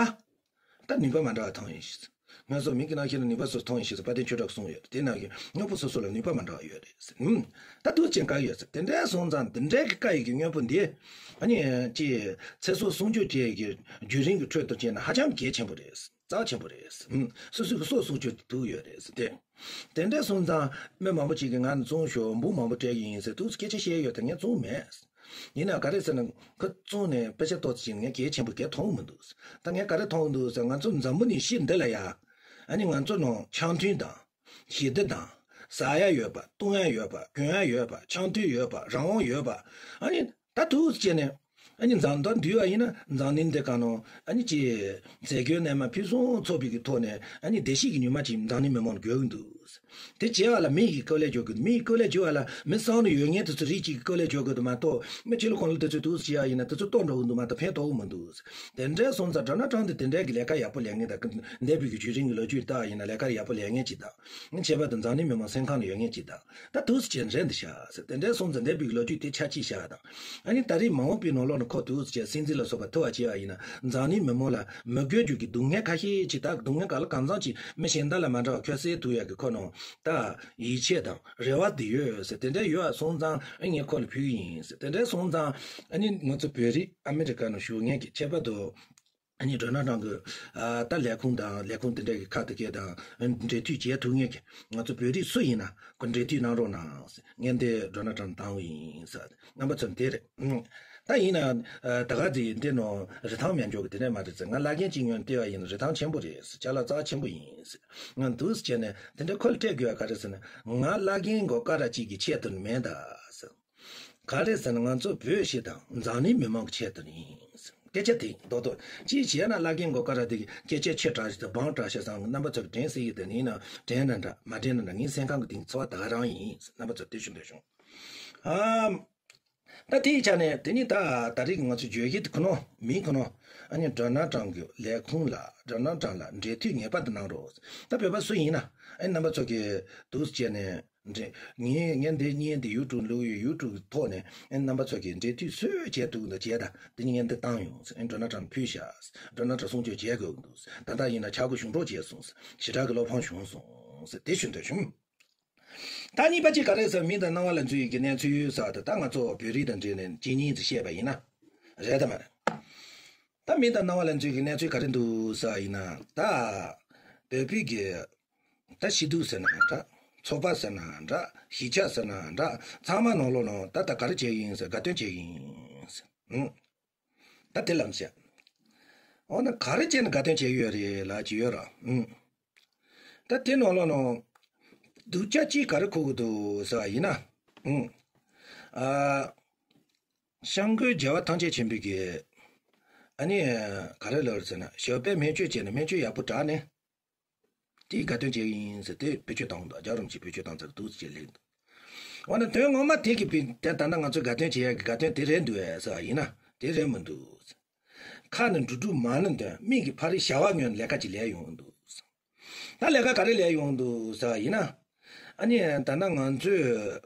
ད་ནུས་པ་མ་འདྲ་བ་མཐོང་ཡོང་ཤེས། སྔོན་སོགས་མིག་གི་རྣམ་ཤེས་ལ་ནུས་པ་སོ་སོ་མཐོང་ཡོང་ཤེས་ཟེར་དཔལ་ལྡན་ཆོས་གྲགས་གསུངས་ཡོད། དེ་ནང་བཞིན་དངོས་པོ་སོ་སོ་ལ་ནུས་པ་མ་འདྲ་བ་ཡོད་རེད་ཟེར། ཨུམ། ད་འདུག་ཅེས་བཀག་ཡོད་ཟེར། དེ་འདྲ་སོང་ཙང་དེ་འདྲའི་གི་བཀག་ཡོད་ཀྱི་དངོས་པོ་འདི་ཨ་ནི་ཅིག་ཚེ་སྲོག་སྲུང་སྐྱོབ་བྱེད་ཀྱི་བརྒྱུད་རིམ་གྱི་ཁྲོད་དུ་བྱས་ན་ཧ་ཅང་གལ་ཆེན་པོ་རེད། རྩ་ཆེན་པོ་རེད། ཨུམ། སོ་སོའི་སྲོག་སྲུང་སྐྱོབ་ཐུབ་ཡོད་རེད་ཟེར་ཏེ། དེ་འདྲ་སོང་ཙང་མི་མང་པོ་ཅིག་གིས་ང་ནི་བཙོང་ཤོག་འབུ་མང་པོ་སྤྲད་ཀྱི་ཡིན་ཟེར་འདུག་སྐད་ཆ་བཤད་ཡོད་དེ་ངས་བཙོང་མེད། ཡིན་ན་ག་རེ་ཟེར་ན་ཁོ་བཙོང་ནས་པེ་ཤ་ཏོག་ཙམ་ཅིག་ངས་གལ་ཆེན་པོ་གལ་མཐོང་གི་མི་འདུག་ད་ངས་ག་རེ་མཐོང་གི་འདུག་ཟེར། ང་ཚོ་འཛམ་བུ་གླིང་སྤྱི་འདི་ལ་ཡ། ཨ་ནི་ང་ཚོ་ནང་འཆམ་མཐུན་དང་། ཞི་བདེ་དང་། ཟ་ཡ་ཡོད་པ། བཏུང་ཡ་ཡོད་པ། གྱོན་ཡ་ཡོད་པ། འཆམ་མཐུན་ཡོད་པ། རང་དབང་ཡོད་པ། ཨ་ནི་ད་འདུག་བྱས་ནས། ཨ་ནི་འཛམ་ཐང་འདུལ་བ་ཡིན་ན་འཛམ་གླིང་འདི་ག་ནང་ཨ་ནི་ཅིག་རྫས་འགྱུར་རྣལ་མ་ཕུན་སུམ་ཚོགས་པའི་གི་ཐོག་ནས་ཨ་ནི་བདེ་སྐྱིད་ཀྱི་ཉི་མ་ཅིག་འཛམ་གླིང་མི་མང་ལ་དགོས་ཀྱི་འདུག་དེ་བྱེད་པ་ལ་མི་ཡི་སྐོར་ལས་འཇོག་དགོས། མི་ཡི་སྐོར་ལས་འཇོག་པ་ལ་མི་བསམ་བློ་ཡོད་མཁན་དེ་ཚོ་རིགས་གཅིག་གི་སྐོར་ལས་འཇོག་དགོས་འདུག་མ་གཏོགས། མི་ཕྱི་ལོགས་གང་ལ་དེ་ཚོས་འདུག་ཟེར་ཡ་ཡིན་ན་དེ་ཚོ་ལྟོགས་འགྲོ་གི་འདུག་མ་གཏོགས་ཕན་ཐོགས་གི་མི་འདུག་དེ་འདྲ་སོང་ཙང་ཌོ་ནལ་ཊམ་དེ་དེ་འདྲའི་གི་ལས་ཀ་ཡག་པོ་ལས་མཁན་དང་། འདས་པའི་གི་བརྒྱུད་རིམ་གྱི་ལོ་རྒྱུས་ལྟ་བ་ཡིན་ན་ལས་ཀ་ཡག་པོ་ལས་མཁན་ཅིག་དང་། ཁྱད་པར་དུ་འཛམ་གླིང་མི་མང་སེམས་ཁམས་ལ་ཡོད་མཁན་ཅིག་དང་། ད་འདུག་ཟེར་བྱས་ནས་རན་འདུག་ཤག་ཟེར། དེ་འདྲ་སོང་ཙང་འདས་པའི་གི་ལོ་རྒྱུས་དེ་ཆ་གཅིག་བཞག་དང་། ཨ་ནི་ད་རེས་མ་འོངས་པའི་ནང་ལོགས་ནས་ཁོ་འདུག་ཟེར་བྱས་སྲིད་འཛིན་ལ་སོགས་པ་ཐུབ་པ་བྱས་པ་ཡིན་ན། འཛམ་གླིང་མི་མང་ལ་མི་དགོས་རྒྱུ་གི་སྡུག་བསྔལ་ཁ་ཤས་ཅིག་དང་། སྡུག་བསྔལ་གང་ལ་གང་འཚམ་ཅིག་མི་གཞན་དག་ལ་མ་འདྲ་བ་ཁྱོན་སེལ་ཐུབ་ཡ་གི་ཁོ་ནང་ད་ཡིད་ཆེས་དང་རེ་བ་དེ་ཡོད་ཟེར། དེ་འདྲ་ཡོད་པ་སོང་ཙང་ཨ་ངས་ཁོ་ལ་ཕུལ་གི་ཡིན་ཟེར། དེ་འདྲ་སོང་ཙང་ཨ་ནི་ང་ཚོ་བོད་རིགས་ཨ་མི་རི་ཀ་ནང་བཞུགས་མཁན་གྱི་ཁྱད་པར་དུ། ཨ་ནི་ཌོ་ནལ་ཊམ་གི་ཨ་ད་ལས་ཁུངས་དང་ལས་ཁུངས་དེ་འདྲ་གི་ཁ་དེ་གའི་དང་འབྲེལ་མཐུད་བྱེད་ཐུབ་མཁན་གྱི་ང་ཚོ་བོད་རིགས་སུ་ཡིན་ན་ཁོ་འབྲེལ་མཐུད་གནང་རོགས་གནང་ཟེར། ངས་འདི་ཌོ་ནལ་ཊམ་བཏང་བ་ཡིན་ཟེར། རྣམ་པ་ཚོ་དེ་རེད། ཨུམ། ད་ཡིན་ན་ཨ་ད་ག་དེ་འདི་ནང་རིན་ཐང་མཉམ་འཇོག་གི་དེ་འདྲ་མ་རེད་ཟེར། ང་བླ་རྒན་གཅིག་ངོས་ནས་བལྟས་པ་ཡིན་ན་རིན་ཐང་ཆེན་པོ་རེད་ཟེར། ཅ་ལག་རྩ་ཆེན་པོ་ཡིན་ཟེར། ང་འདུག་སེ་བྱས་ནས་དེ་འདྲ་ཁོ་ལ་སྤྲད་དགོས་པ་ག་རེ་ཟེར་ན། ང་བླ་རྒན་མགོ་དཀར་ར་གཅིག་གི་ཆེད་དུ་ནི་མེད་ད་ཟེར། ག་རེ་ཟེར་ན་ང་ཚོ་བོད་སྤྱི་དང་འཛམ་གླིང་མི་མང་གི་ཆེད་དུ་ཡིན། སྐད་ཆ་དེ་རྡོག་རྡོག་ཅིག་བྱས་ན་བླ་རྒན་མགོ་དཀར་ར་དེ་གི་སྐད་ཆ་ཆེ་དྲགས་ཤིག་དང་བང་དྲགས་ཤིག་བསམ། རྣམ་པ་ཚོ་གི་དྲན་སྲིད་ཀྱི། དེ་ནི་ཡིན་ན་དྲན་ན་འདྲ་མ་དྲན་ན་འདྲ། ངའི་སེམས་ཁམས་ཀྱི་སྟེང་འཚོ་བ་ད་ག་རང་ཡིན། རྣམ་པ་ཚོ་དེ་ཞུ་འདོད་བྱུང་། ཨ། ད་དེའི་ཆ་ནས་དེ་ནི་ད་ད་རེས་ང་ཚོ་བརྗོད་གཞི་དེ་ཁོ་ནོ་མིང་ཁོ་ནོ། ཨ་ནི་ཌོ་ནལ་ཊམ་གི་ལས་ཁུངས་ལ་ཌོ་ནལ་ཊམ་ལ་འབྲེལ་མཐུད་ངེས་པར་དུ་གནང་རོགས། ད་བོད་པ་སུ་ཡིན་ན་ཨ་ནི་རྣམ་པ་ཚོ་གི་འདུག་སེ་བྱས་ནས། འདྲེ། ངས་ངས་འདི་བརྙན་འདི་ཡུ་ཊུབ་བླུགས་ཡོད། ཡུ་ཊུབ་ཐོག་ནས་ཨེ་རྣམ་པ་ཚོ་གིས་འབྲེལ་མཐུད་སུས་བྱས་འདུག་འདུག་བྱས་ད། འདི་ནི་ངས་འདི་བཏང་ཡོང་ཟེར། ཨེ་ཌོ་ནལ་ཊམ་ཕུལ་བཞག་ཟེར། ཌོ་ནལ་ཊམ་སྲུང་སྐྱོབ་བྱེད་དགོས་འདུག་ཟེར། ད་ལྟ་ཡིན་ན་ཆག་སྒོ་བྱུང་འགྲོ་བྱས་སོང་ཟེར། ཞེ་དྲག་གི་བློ་ཕམ་བྱུང་སོང་ཟེར། དེ་ཞུ་འདོད་བྱུང་། ད་གཉིས་པ་གཅིག་ག་རེ་ཟེར། མིང་དང་རྣ་བ་ལ་འཛུལ་ཡོད་ཀྱི་གནས་ཚུལ་ཡོད་ཟེར། ད་ད་ང་ཚོ་བོད་རིགས་དང་འབྲེལ་ནས་གཅིག་གཉིས་ཙམ་བཤད་པ་ཡིན་ན། རེད་དམ་མ་རེད། ད་མིང་དང་རྣ་བ་ལ་འཛུལ་གྱི་གནས་ཚུལ་ག་རེ་འདུག་ཟེར་བ་ཡིན་ན། ད་བོད་པའི་གི་ད་སྐྱིད་སྡུག་ཟེར་ན་འདྲ། ཚོགས་པ་ཟེར་ན་འདྲ། གཞིས་ཆགས་ཟེར་ན་འདྲ། ཚང་མ་ནང་ལོགས་ནང་ད་ལྟ་ག་རེ་བྱས་ཡིན་ཟེར། དགའ་སྟོན་བྱས་ཡིན་ཟེར། ཨང་། ད་དེ་ལམ་ཟེར། འོ་ན་ག་རེ་བྱས་ནས་དགའ་སྟོན་བྱས་ཡོད་རེད་ལབ་ཀྱི་ཡོད་ར། ཨང་། ད་དེ་ནང་ལོགས་ནང་སྡུག་ཅག་གཅིག་ག་རེ་འཁོར་གྱི་འདུག་ཟེར་བ་ཡིན་ན། ཨང་། ཨ། སྐྱབས་མགོན་རྒྱལ་བ་ཐམས་ཅད་མཁྱེན་པའི་གི། ཨ་ནི། ག་རེ་ལབ་རེད་ཟེར་ན། ཞབས་པད་སྨན་བཅོས་བྱས་ནས་སྨན་བཅོས་ཡག་པོ་དྲག་ནས། དེའི་དགའ་སྟོན་བྱས་ཡིན་ཟེར། དེ་བེད་སྤྱོད་བཏང་འདུག་རྒྱལ་བ་རིན་པོ་ཆེས་བེད་སྤྱོད་བཏང་ཚར་འདུག་ཟེར་ལེགས་འདུག་འོ་ན་དོན་ངོ་མ་དེ་གི་བི་དེ་ད་ལྟ་ང་ཚོས་དགའ་སྟོན་བྱེད་ཡག་གི་དགའ་སྟོན་དེ་རེད་འདུག་ཨེ་ཟེར་བ་ཡིན་ན། དེ་རེད་མི་འདུག་ཁ་ནས་འབྲུ་དྲུག་མ་ཎི་འདོན། མིག་གིས་ཕ་རི་ཞལ་བ་ཉོན། ལས་ཀ་ཅིག་ལས་ཡོང་འདུག་ད་ལས་ཀ་ག་རེ་ལས་ཡོང་འདུག་ཟེར་བ་ཡིན་ན། ཨ་ནི་ད་ལྟ་ང་ཚོས་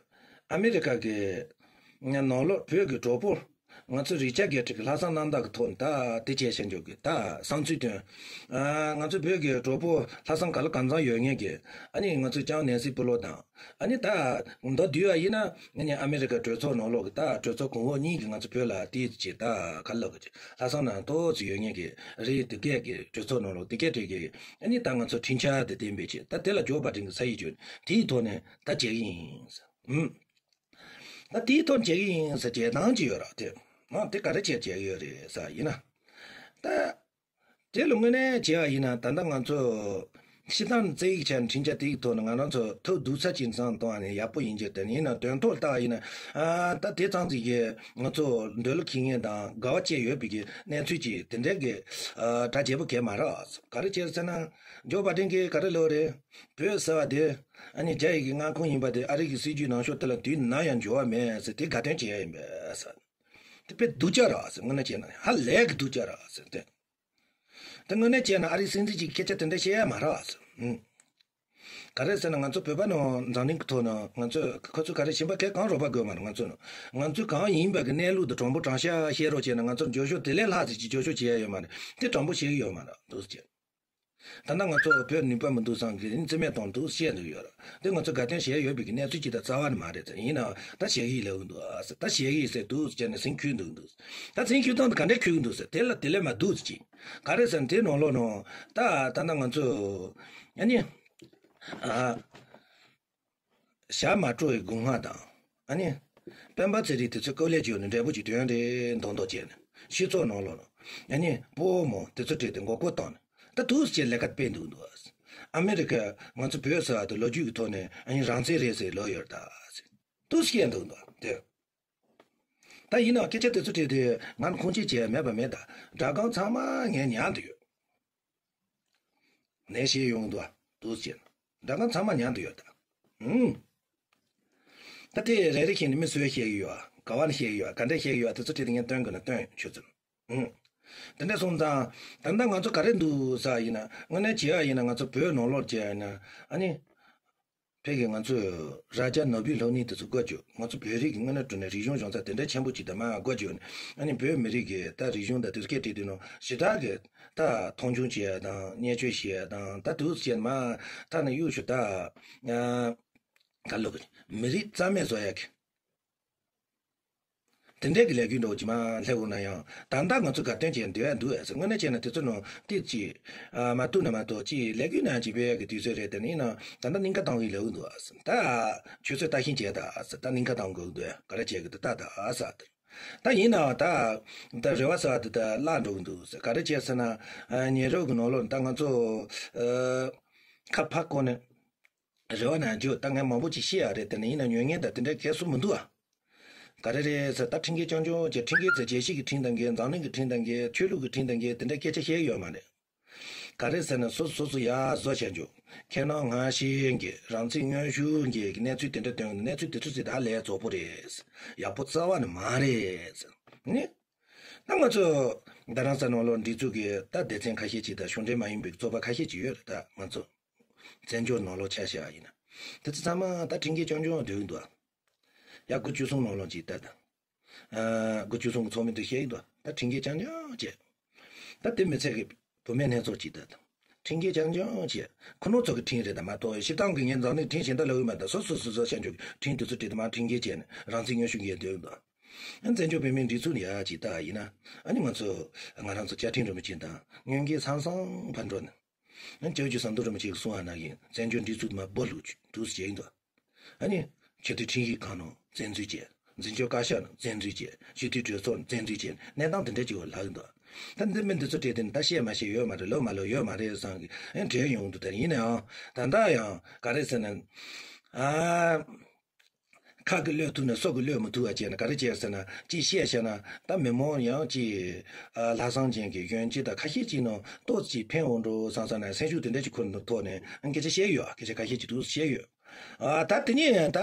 ཨ་མི་རི་ཀ་གི་ནང་ལོགས་བོད་ཀྱི་གྲོགས་པོ། ང་ཚོ་རི་ཅར་གེ་ཊི་གི་ལྷག་བསམ་རྣམ་དག་གི་ཐོག་ནས་ད་དེ་བྱས་བྱས་འཇོག་གི་ད་བསམ་ཚུལ་བཏོན། ཨ། ང་ཚོ་བོད་ཀྱི་གྲོགས་པོ་ལྷག་བསམ་ག་ལ་གང་འཚམ་ཡོད་མཁན་གྱི། ཨ་ནི་ང་ཚོ་ལྕམ་ནེན་སི་པི་ལོ་དང་། ཨ་ནི་ད་མདོར་བསྡུས་པ་ཡིན་ན། ཨ་ནི་ཨ་མི་རི་ཀ་གྲོས་ཚོགས་ནང་ལོགས་ཀྱི་ད་གྲོས་ཚོགས་གོང་འོག་གཉིས་ཀྱིས་ང་ཚོ་བོད་ལ་དེ་ཅིག་ད་ག་ལབ་དགོས་ཀྱི། ལྷག་བསམ་རྣམ་ཏོག་ཙམ་ཡོད་མཁན་གྱི་རིགས་དེ་གས་ཀྱི་གྲོས་ཚོགས་ནང་ལོགས་དེ་གས་དེ་གས། ཨ་ནི་ད་ང་ཚོ་དྲིན་ཆེ་དེ་བསྟན་པའི་ཆེད་ད་དེ་ལ་འཇོག་པ་དྲིན་གྱི་ས་ཡིག་བརྗོད་དེའི་ཐོག་ནས་ད་བྱེད་ཀྱི་ཡིན། ཨུམ། ད་དེའི་ཐོག་བྱེད་ཀྱི་ཡིན་ཟེར་བྱེད་སྟངས་ཅིག་ཡོད་ར། དེ་ཨ་དེ་ག་རེ་བྱེད་བྱེད་ཀྱི་ཡོད་རེད་ཟེར་ཡིན་ན། ད་དེ་ལ་དངོས་གནས་བྱས་པ་ཡིན་ན། ད་ལྟ་ང་ཚོ་སྤྱིར་བཏང་རྩ་ཡིག་ཆ་འཕྲིན་བཅར་དེའི་ཐོག་ནས་ང་རང་ཚོ་ཐུགས་སྡུག་ཚ་ཅིག་བསམ་བཏང་བ་ནས་ཡག་པོ་ཡིན་གྱི། དེ་ཡིན་ན་དོན་ཐོག་ལྟ་བ་ཡིན་ན། ཨ་ད་དེ་ཙམ་ཅིག་གིས་ང་ཚོ་འདོད་བློ་འཁེལ་མཁན་དང་དགའ་བ་སྐྱེ་ཡོད་པའི་གི་གནས་ཚུལ་ཅིག་དེ་འདྲའི་གི་ཨ་གྲ་རྒྱས་པོ་གས་མ་རེད། ག་རེ་བྱས་ཟེར་ན། ཇོ་བྷ་ཌེན་གྱིས་ག་རེ་ལབ་རེད། བོད་ཟེར་བ་དེ་ཨ་ནི་རྒྱ་ཡི་གི་མངའ་ཁོངས་ཡིན་པ་དེ། ཨ་རི་གི་སྲིད་ཇུས་ནང་ཤོག་དེ་ལ་དུས་ནམ་ཡང་འགྱུར་བ་མེད་ཟེར། དེ་དགའ་སྟོན་བྱེད་ཡ་ཡིན་པས་ཟེར། དེ་དཔེ་སྡུག་ཅག་རེད་ཟེར། དངོས་གནས་བྱས་ན་ཧ་ལས་གི་སྡུག་ཅག་རེད་ཟེར། དེ་དེ་དངོས་གནས་བྱས་ན་ཨ་རིའི་སྲིད་འཛིན་གྱིས་སྐད་ཆ་དེ་འདྲ་བཤད་ཡ་མ་རེད་ཟེར། ཨུམ། ག་རེ་ཟེར་ན། ང་ཚོ་བོད་པ་ནང་འཛམ་གླིང་གི་ཐོག་ནང་ང་ཚོས་ཁོ་ཚོས་ག་རེ་བྱེད་པ་གས་གང་རོགས་པ་དགོས་མ་རེད། ང་ཚོ་ནང་ང་ཚོས་གང་ཡིན་པ་གི་གནས་ལུགས་དང་དྲང་པོ་དྲང་བཞག་བཤད་རོགས་བྱས་ན། ང་ཚོར་འགྱོད་བཤགས་དེ་ལས་ལྷག་ཙམ་ཅིག་འགྱོད་བཤགས་བྱེད་ཡ་ཡོད་མ་རེད། དེ་དྲང་པོ་བཤད་གི་ཡོད་མ་རེད། འདུག་སེ་བྱས། ད་ལྟ་ང་ཚོ་བོད་ནུས་པ་མི་འདུག་བསམ་གི་རྩིས་མེད་གཏོང་འདུག་བཤད་འདུག་ཡོད་རེད། དེ་ང་ཚོ་དགའ་སྟོན་བྱས་ཡོད་པའི་གི་གནས་ཚུལ་ཅིག་ད་རྩ་བ་ནས་མ་རེད་ཟེར། ཡིན་ནའང་ད་བཤད་གི་ལབ་གི་འདུག་ཨ་ཟེར། ད་བཤད་གི་ཟེར་འདུག་སེ་བྱས་ནས་སེམས་འཁུལ་འདུག་འདུག་ད་སེམས་འཁུལ་སྟངས་དེ་ག་འདྲས་འཁུལ་གི་འདུག་ཟེར། དེ་ལ་དེ་ལས་མ་འདུག་ཟེར་གྱིས། ག་རེ་ཟེར་ན། དེ་ནང་ལོགས་ནང་ད་ད་ལྟ་ང་ཚོ་ཨ་ནི་ཨ། ཞྭ་དམར་པོའི་སྒོ་ང་དང་། ཨ་ནི། སྤེན་པ་ཚེ་རིང་དེ་ཚོའི་སྐོར་ལས་བརྗོད་ནས་འབྲས་བུ་ཅིག་ཐོན་རེད་མདོག་མདོག་བྱས་ནས། སྤྱི་ཚོགས་ནང་ལོགས་ལ། ཨ་ནི་སྤོ་བོ་མོ་དེ་ཚོ་ཁྲིད་དེ་མགོ་སྐོར་བཏང་ནས། ད་འདུག་སེ་ལས་ཀ་སྤེལ་འདུག་འདུག་ཨ་མི་རི་ཀ་ང་ཚོ་བོད་ཟེར་བ་དེ་ལོ་རྒྱུས་ཀྱི་ཐོག་ནས་ཨ་ནི་རང་བཙན་རེད་ཟེར་ལབ་ཡོད་རེད་ད་ཟེར། འདུག་སེ་འདུག་འདུག་དེ། ད་ཡིན་ནའང་སྐད་ཆ་དེ་ཚོ་དྲིས་དུས་ང་ཁུངས་སྐྱེལ་བྱས་མེད་པ་མེད་ད། སྒྲ་སྒམ་ཚང་མ་ངས་ཉར་དུ་ཡོད། ནས་ཤེས་ཡོང་འདུག་འདུག་ཟེར། སྒྲ་སྒམ་ཚང་མ་ཉར་དུ་ཡོད་ད། ཨུམ། ད་དེ་རེ་རེ་བཞིན་ནས་མི་སུས་བཤད་ཀྱི་ཡོད། ག་བ་ནས་བཤད་ཀྱི་ཡོད། ག་འདྲས་བཤད་ཀྱི་ཡོད། དེ་ཚོ་དྲིས་ཏེ་ངས་སྟོན་དགོས་ན་སྟོན་ཆུ་ཚོད། ཨུམ། དེ་འདྲས་སོང་ཙང་ད་ལྟ་ང་ཚོ་ག་རེ་འདུག་ཟེར་ཡིན་ན། དངོས་གནས་བྱས་པ་ཡིན་ན། ང་ཚོ་བོད་ནང་ལོགས་བྱས་ཡིན་ན། ཨ་ནི། ཕ་གི་ང་ཚོས་རཱ་ཇཱ་ནོ་བྷེལ་སློབ་གཉེར་དེ་ཚོ་བཀའ་བརྒྱུད། ང་ཚོ་བོད་རིགས་ཀྱི་དངོས་གནས་དྲང་གནས་རིག་གཞུང་སྦྱོང་ས་དེ་འདྲ་ཆེན་པོ་ཅིག་དང་མར་བཀའ་བརྒྱུད་ནས། ཨ་ནི་བོད་མི་རིགས་ཀྱི་ད་རིག་གཞུང་དང་དེ་ཚོ་སྐད་བྲིས་དུས་ནང་ཞེ་དྲག་གི་ད་མཐོང་ཆུང་བྱེད་ཡ་དང་བརྙས་བཅོས་བྱེད་ཡ་དང་། ད་དུས་ཚོད་ཅན་མར་ཐ་ན་གཡུག་ཞུ་ད་ཨ་ག་ལོ་གི་མི་རིགས་རྩ་མེད་བཟོ་ཡ་གི་དེ་འདྲས་ཀྱི་ལས་འགུལ་འདྲ་བོ་ཅིག་མར་སླེབས་འོང་ན་ཡང་། ད་ལྟ་ང་ཚོ་དགའ་སྟོན་བྱས་འདོད་ཡ་འདུག་ཨ་ཟེར། དངོས་གནས་བྱས་ན་དེ་ཚོ་ནང་ཏིག་ཅིག་ཨ་མ་གཏུག་ན་མ་གཏོགས་ཅིག་ལས་འགུལ་ནང་ཅིག་སྤེལ་ཡ་གི་དུས་ཚོད་རེད། དེ་ནི་ཡིན་ན་ད་ལྟ་སྙིང་ཁ་གཏོང་གི་ལབ་ཀྱི་འདུག་ཨ་ཟེར། ད་ཆུ་ཚོད་ལྟ་ཞིབ་བྱས་ད་ཨ་ཟེར། ད་སྙིང་ཁ་གཏོང་དགོས་ཀྱི་འདུག་ག་རེ་བྱེད་ཀྱི་འདུག་ད་ད་ཨ་ཟེར། ད་ཡིན་ནའང་ད་ད་རེ་བ་ཟེར་བ་དེ་ད་བརླག་འགྲོ་གི་འདུག་ཟེར། ག་རེ་བྱས་ཟེར་ན། ཨ་ཉེ་རབས་ཀྱི་ནང་ལོགས་ད་ང་ཚོ་ཨ་ཁ་ཕར་བསྐོར་ནས། རེ་བ་ནང་བརྗོད་ད་ངས་མང་པོ་ཅིག་བཤད་ཡ་རེད། དེ་ནི་ཡིན་ན་ཉོན་ངན་དང་དེ་འདྲ་གས་སུ་མི་འདུག་ཨ། ག་རེ་རེད་ཟེར། ད་ཁྲིམས་འགལ་རྐྱང་རྐྱང་བྱས། ཁྲིམས་འགལ་ཟེར། རྒྱལ་སྤྱི་གི་ཁྲིམས་དང་འགལ། འཛམ་གླིང་གི་ཁྲིམས་དང་འགལ། ཆོས་ལུགས་ཀྱི་ཁྲིམས་དང་འགལ། དེ་འདྲ་སྐད་ཆ་བཤད་ཡོད་མ་རེད། ག་རེ་ཟེར་ན་སོ་སོ་སོ་སོ་ཡར་བཟོ་བྱ་རྒྱུ། ཁྱེད་རང་ང་ཤེས་འགལ། རང་ཚིག་མངོན་ཤུགས་འགལ་གྱི་གནས་ཚུལ་དེ་འདྲ་སྟོན། གནས་ཚུལ་དེ་ཚོ་ཟེར་ད་ལས་རྫོགས་པོ་རེད། ཡག་པོ་རྩ་བ་ནས་མ་རེད་ཟེར་ནི། ད་ང་ཚོ་རྡ་རམ་ས་ནང་ལོགས་འདི་ཚོ་གི་ད་སྡེ་ཚན་ཁ་ཤས་ཅིག་དང་གཞུང་འབྲེལ་མ་ཡིན་པའི་ཚོགས་པ་ཁ་ཤས་ཅིག་ཡོད་རེད། ད་ང་ཚོ་བཙན་བྱོལ་ནང་ལོགས་ཆ་བཞག་ཡིན་ན། དེ་ཚོ་ཚང་མ་ད་ཁྲིམས་འགལ་རྐྱང་རྐྱང་སྡོད་ཀྱི་འདུག་ཡ་དགུ་བཅུ་གསུམ་ནང་ལོགས་ཅིག་ལྟ་དང་། ཨ་དགུ་བཅུ་གསུམ་གྱི་ཚོགས་མི་ཚོས་བཤད་ཀྱི་འདུག་ད་ཁྲིམས་འགལ་རྐྱང་རྐྱང་བྱས། ད་དེ་མི་ཚད་ཀྱི་བུད་མེད་སྣ་ཚོགས་ཅིག་ལྟ་དང་། ཁྲིམས་འགལ་རྐྱང་རྐྱང་བྱས། ཁོ་རང་ཚོ་གི་ཁྲིམས་རེད་ད་མ་གཏོགས། སྤྱིར་བཏང་གི་ངས་འཛམ་གླིང་ཁྲིམས་གཞན་དག་ལབ་ཀྱི་མ་རེད། ད་སོ་སོ་སོ་སོ་བྱ་རྒྱུ་གི་ཁྲིམས་དེ་ཚོ་བྲིས་དང་མ་ཁྲིམས་འགལ་བྱས་ནས་རང་ཚིག་མངོན་ཤུགས་འགལ་སྡོད་ཀྱི་འདུག་ཨ་བཙན་བྱོལ་བོད་མིའི་སྒྲིག་འཛུགས་ལ་ཡ་ཅིག་ལྟ་ཡིན་ན། ཨ་ནི་ང་ཚོ་ང་རང་ཚོ་བཅའ་ཁྲིམས་རིན་པོ་ཆེ་དང་མངོན་དགའ་ས་མཚམས་བར་འགྲོ་ནས། ཨ་ནི་སྐྱབས་རྗེ་ཟམ་གདོང་རིན་པོ་ཆེ་གིས་གསུངས་པ་ནང་བཞིན་བཙན་བྱོལ་སྒྲིག་འཛུགས་མར་སྦོ་ལུག་འདུག་སེ་བྱས་ཡིན་འདུག་ཨ་ནི་ཆེས་མཐོའི་ཁྲིམས་ཞིབ་ཁང་ནང་བཙན་འཛུལ་བྱས། འཛིན་སྐྱོང་བཀའ་ཤག་ནང་བཙན་འཛུལ་བྱས། སྤྱི་འཐུས་གྲོས་ཚོགས་ནང་བཙན་འཛུལ་བྱས། གནས་སྟངས་དེ་འདྲ་ཅིག་ལབ་ཀྱི་འདུག་ད་འདི་མི་འདི་ཚོ་བྲིས་ཏེ་ད་བཤད་མ་བཤད་ཡོད་མ་རེད། ལབ་མ་ལབ་ཡོད་མ་རེད་བསམ་གི་ཨེ་དྲན་ཡོང་འདུག་ད་ཡིན་ནའང་ད་ལྟ་ཡང་ག་རེ་ཟེར་ན། ཨ། ཁ་གིས་བློས་ཐུབ་ནས་སྲོག་གིས་བློས་མི་ཐུབ་པ་བྱས་ན་ག་རེ་བྱས་ཟེར་ན། ཅིག་བཤད་བཤད་ན་ད་མི་མང་ཡང་ཅིག་ཨ་ལྷག་བསམ་ཅན་གྱི་གཞོན་སྐྱེས་དང་ཁ་ཤས་ཅིག་ནང་ཏོག་ཙམ་ཕན་འོང་འགྲོ་བསམ་བསམ་ནས་སེམས་ཤུགས་དེ་འདྲ་ཅིག་ཁུར་ནས་ཐོག་ནས་སྐད་ཆ་བཤད་ཡོད། སྐད་ཆ་ཁ་ཤས་ཅིག་འདུག་བཤད་ཡོད། ཨ་ད་དེ་ནས་ད་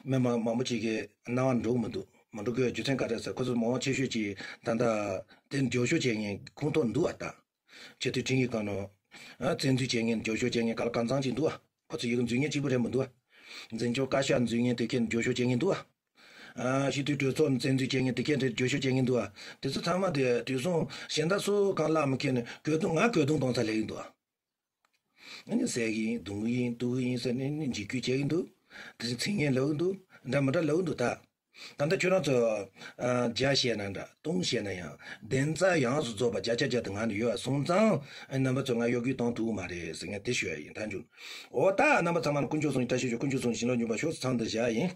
མི་མང་མང་པོ་ཅིག་གི་རྣ་བར་འགྲོ་གི་མི་འདུག་མི་འགྲོ་དགོས་རྒྱུ་མཚན་ག་རེ་ཟེར། ཁོ་ཚོ་མང་ཆེ་ཤོས་ཅིག་ད་ལྟ་དེ་འགྱོད་བཤགས་བྱེད་མཁན་ཁོངས་གཏོགས་འདུག་བ་ད། ཆེས་མཐོའི་ཁྲིམས་ཞིབ་ཁང་ནང་ཨ་བཙན་འཛུལ་བྱེད་མཁན་འགྱོད་བཤགས་བྱེད་མཁན་ག་ལ་གང་འཚམ་ཅིག་འདུག་ཨ། ཁོ་ཚོ་ཡི་གེ་འཛུལ་མཁན་གཅིག་པུ་རེད་མི་འདུག་ཨ། འཛིན་སྐྱོང་བཀའ་ཤག་འཛུལ་མཁན་དེ་གས་འགྱོད་བཤགས་བྱེད་མཁན་འདུག་ཨ། ཨ་སྤྱི་འཐུས་གྲོས་ཚོགས་བཙན་འཛུལ་བྱེད་མཁན་དེ་གས་འགྱོད་བཤགས་བྱེད་མཁན་འདུག་ཨ། དེ་ཚོ་ཚང་མ་དེ་དུས་སང་གཞན་དག་སུ་གང་ལ་མི་ཁེལ་ནས་རྒོལ་རྡུང་ང་རྒོལ་རྡུང་གཏོང་ས་སླེབས་ཀྱི་འདུག་ཨ། ཨ་ནི་བསད་ཀྱི་ཡིན། རྡུང་གི་ཡིན། གཏུག་གི་ཡིན་ཟེར་ནས་ནི་འཇིགས་སྐུལ་བྱེད་ཀྱི་འདུག་དེ་ཚོ་མཚན་སྙན་ལབ་ཀྱི་འདུག་འདྲ་མི་འདྲ་ལབ་ཀྱི་འདུག་ད། ད་ལྟ་ཁྱོད་རང་ཚོ་ཨ་བརྒྱ་བཤད་ན་འདྲ། སྟོང་བཤད་ན་ཡང་བདེན་རྩ་ཡོངས་སུ་རྫོགས་པ་བརྒྱ་ཆ་བརྒྱ་དེ་ང་ལ་ཡོད་པ་སོང་ཙང་། ཨ་རྣམ་པ་ཚོ་ང་གཡོ་འགུལ་གཏོང་ཐུབ་ཀྱི་མ་རེད་ཟེར་ངས་དེ་ཞུ་ཡ་ཡིན། ད་འཇུ། འོ་ད་རྣམ་པ་ཚང་མ་ལ་དཀོན་མཆོག་གསུམ་གྱི་བཀྲ་ཤིས་ཤོག་དཀོན་མཆོག་གསུམ་གྱི་བྱིན་རླབས་སྙོམས་པར་ཤོག་ཟེར་མཚམས་འདིར་བཞག་ཡིན།